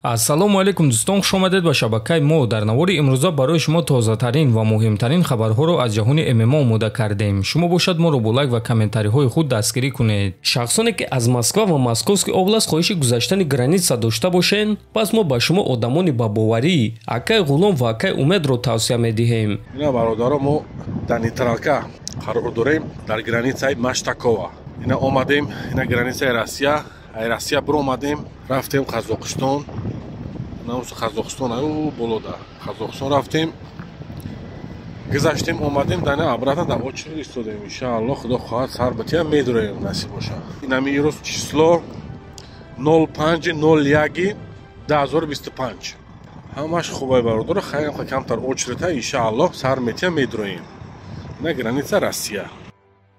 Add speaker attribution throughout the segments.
Speaker 1: Ассалому алайкум дӯстон, хуш омадед ба шабакаи мо. Дар навори имрӯза барои шумо тозатарин ва муҳимтарин хабарҳоро аз ҷаҳони ММА омода кардем. Шумо бошад моро бо лайк ва комментариҳои худ дастгирӣ кунед. Шахсоне ки аз Москва ва Московский область хоҳиши гузаштани граница дошта бошед, пас мо ба шумо одамони ба боварӣ акай Ғулом ва акай Умедро тавсия медиҳем.
Speaker 2: Ина бародаро, мо дар нейтралка қарор дорем, дар границаи Маштакова. Ина омадем, ина границаи Россия, ай Россия биромадем, рафтем Қазоқистон. Наус Қазоқистон, аю болода Қазоқистон рафтем, гузаштем, омадем, дана обратно дар очередь истодем. Иншаалло, худо хоҳад, сар бития медуроем, насиб боша. Инами ирӯз число 05.01 2025. Ҳамаш хубай, бародаро, хайр, камтар очередь, иншаалло, сар метия медуроем. Ина граница Россия.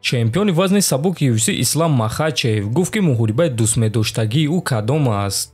Speaker 1: Чемпиони вазни сабуки UFC Ислам Махачев гуфт, ки муҳорибаи дӯстмедоштагии ӯ кадом аст.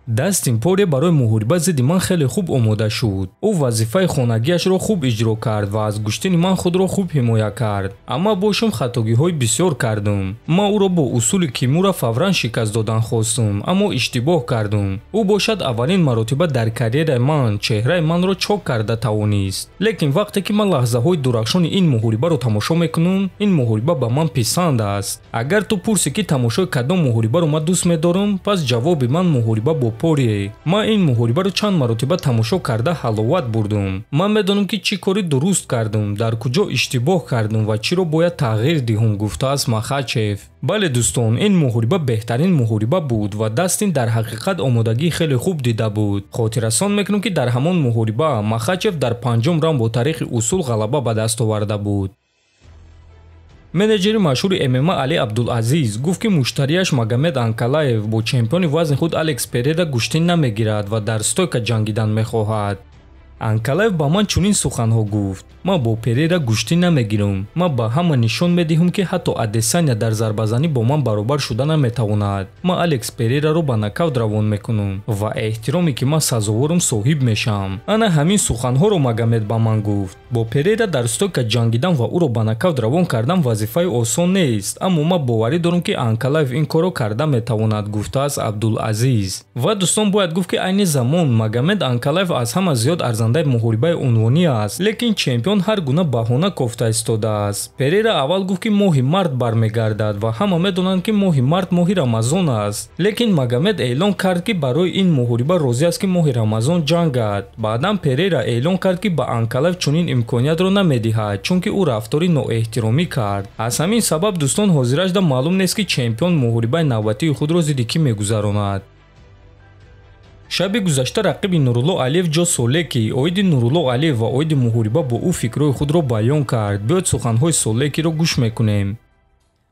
Speaker 1: Дастин Порье барои муҳориба зидди ман хеле хуб омода шуд. Ӯ вазифаи хонагиашро хуб иҷро кард ва аз гӯштини ман худро хуб ҳимоя кард. Амма бошум хатогиҳои бисёр кардум. Ман ӯро бо усули кимура фавран шикаст додан хостум, аммо иштибоҳ кардум. Ӯ бошад аввалин маротиба дар карьераи ман чеҳраи манро чок карда тавонист. Лекин вақте ки ман лаҳзаҳои дурахшони ин муҳорибаро тамошо мекунам, ин муҳориба ба ман писанд аст. Агар ту пурсӣ, ки тамошои кадом муҳорибаро ман дӯст медорам, пас ҷавоби ман муҳориба бо Порье. Ман ин муҳорибаро чанд маротиба тамошо карда ҳаловат бурдум. Ман медонам, ки чӣ кори дуруст кардум, дар куҷо иштибоҳ кардум ва чиро бояд тағйир диҳум, гуфтааст Махачев. Бале дӯстон, ин муҳориба беҳтарин муҳориба буд ва Дастин дар ҳақиқат омодагии хеле хуб дида буд. Хотиррасон мекунам, ки дар ҳамон муҳориба Махачев дар панҷум раунд бо тариқи усул ғалаба ба даст оварда буд. Менеҷери машҳури ММА Али Абдулазиз гуфт, ки муштарияш Магомед Анкалаев бо чемпиони вазни худ Алекс Перера гӯштин намегирад ва дар стойка ҷангидан мехоҳад. Анкалаев ба ман чунин суханҳо гуфт: «Ман бо Перера гӯштин намегирам. Ман ба ҳама нишон медиҳам, ки ҳатто Адесаня дар зарбазанӣ бо ман баробар шуда наметавонад. Ман Алекс Перераро ба нокаут равон мекунам ва эҳтироме, ки ман сазоворам, соҳиб мешавам». Ана ҳамин суханҳоро Магомед ба ман гуфт. Бо Перера дар стойка ҷангидан ва ӯро ба нокаут равон кардан вазифаи осон нест, аммо ман боварӣ дорам, ки Анкалаев ин корро карда метавонад, гуфтааст Абдулазиз. Ва дӯстон, бояд гуфт, ки айни замон Магомед Анкалаев аз ҳама зиёд арзандаи муҳорибаи унвонӣ аст, лекин чемпион ҳар гуна баҳона кофта истодааст. Перера аввал гуфт, ки моҳи март бармегардад ва ҳама медонанд, ки моҳи март моҳи Рамазон аст. Лекин Магомед эълон кард, ки барои ин муҳориба розӣ аст, ки моҳи Рамазон ҷангад. Баъдан Перера эълон кард, ки ба Анкалаев чунин имкониятро намедиҳад, чунки ӯ рафтори ноэҳтиромӣ кард. Аз ҳамин сабаб, дӯстон, ҳозирашда маълум нест, ки чемпион муҳорибаи навбатии худро зидди кӣ мегузаронад. Шаби гузашта рақиби Нурулло Алиев Ҷо Солеки оиди Нурулло Алиев ва оиди муҳориба бо ӯ фикрҳои худро баён кард. Биёед, суханҳои Солекиро гӯш мекунем.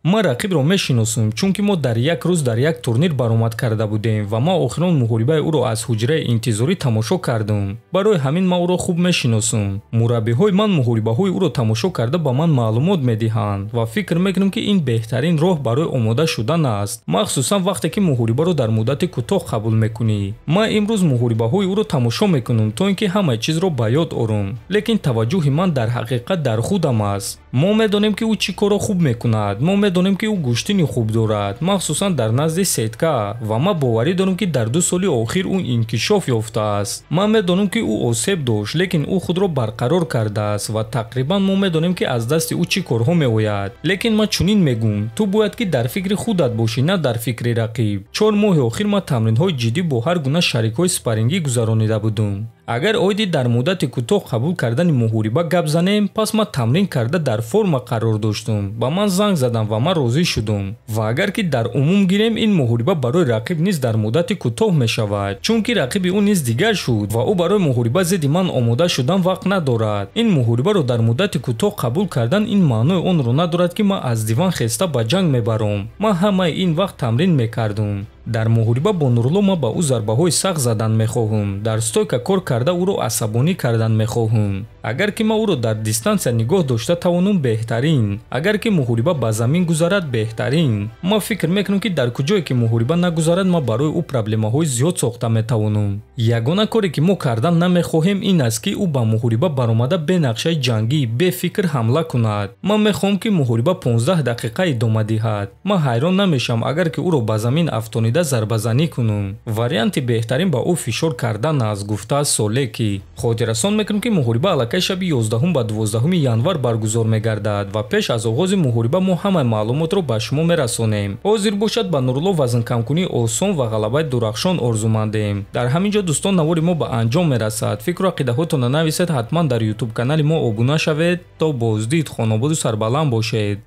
Speaker 1: Ман рақибро мешиносам, чунки мо дар як рӯз дар як турнир баромад карда будем ва ман охирон муҳорибаи ӯро аз ҳуҷраи интизорӣ тамошо кардам. Барои ҳамин ман ӯро хуб мешиносам. Мураббиҳои ман муҳорибаҳои ӯро тамошо карда ба ман маълумот медиҳанд ва фикр мекунам, ки ин беҳтарин роҳ барои омода шудан аст, махсусан вақте ки муҳорибаро дар муддати кӯтоҳ қабул мекунӣ. Ман имрӯз муҳорибаҳои ӯро тамошо мекунам, то ин ки ҳамаи чизро ба ёд орам, лекин таваҷҷӯҳи ман дар ҳақиқат дар худам аст. Мо медонем, ки ӯ чӣ корро хуб мекунад. Мо медонем, ки ӯ гӯштини хуб дорад, махсусан дар назди сетка, ва ман боварӣ дорам, ки дар 2 соли охир ӯ инкишоф ёфтааст. Ман медонам, ки ӯ осеб дошт, лекин ӯ худро барқарор кардааст ва тақрибан мо медонем, ки аз дасти ӯ чӣ корҳо меояд. Лекин ман чунин мегӯм: ту бояд ки дар фикри худат бошӣ, на дар фикри рақиб. 4 моҳи охир ман тамринҳои ҷиддӣ бо ҳар гуна шарикҳои спаррингӣ гузаронида будум. Агар оиди дар муддати кӯтоҳ қабул кардани муҳориба гап занем, пас ман тамрин карда дар форма қарор доштум. Ба ман занг задам ва ман розӣ шудум. Ва агар ки дар умум гирем, ин муҳориба барои рақиб низ дар муддати кӯтоҳ мешавад, чунки рақиби ӯ низ дигар шуд ва ӯ барои муҳориба зидди ман омода шудан вақт надорад. Ин муҳорибаро дар муддати кӯтоҳ қабул кардан ин маънои онро надорад, ки ман аз диван хеста ба ҷанг мебаром. Ман ҳамаи ин вақт тамрин мекардум. Дар муҳориба бо Нурулло ман ба ӯ зарбаҳои сахт задан мехоҳам, дар стойка кор карда ӯро асабонӣ кардан мехоҳам. Агар ки ман ӯро дар дистансия нигоҳ дошта тавонам, беҳтарин. Агар ки муҳориба ба замин гузарад, беҳтарин. Ман фикр мекунам, ки дар куҷое ки муҳориба нагузарад, ман барои ӯ проблемаҳои зиёд сохта метавонам. Ягона коре ки мо кардан намехоҳем ин аст, ки ӯ ба муҳориба баромада бе нақшаи ҷангӣ, бе фикр ҳамла кунад. Ман мехоҳам, ки муҳориба 15 дақиқа идома диҳад. Ман ҳайрон намешавам, агар ки ӯро ба замин афтонида зарбазанӣ кунам. Варианти беҳтарин ба ӯ фишор кардан аст, гуфтааст Солекӣ. Хотиррасон мекунем, ки муҳориба аллакай шаби 11 ба 12 январ баргузор мегардад ва пеш аз оғози муҳориба мо ҳамаи маълумотро ба шумо мерасонем. Ҳозир бошад, ба Нурулло вазнкамкунии осон ва ғалабаи дурахшон орзумандем. Дар ҳамин ҷо, дӯстон, навори мо ба анҷом мерасад. Фикру ақидаҳотонро нависед, ҳатман дар ютуб канали мо обуна шавед. То боздид, хонободу сарбаланд бошед.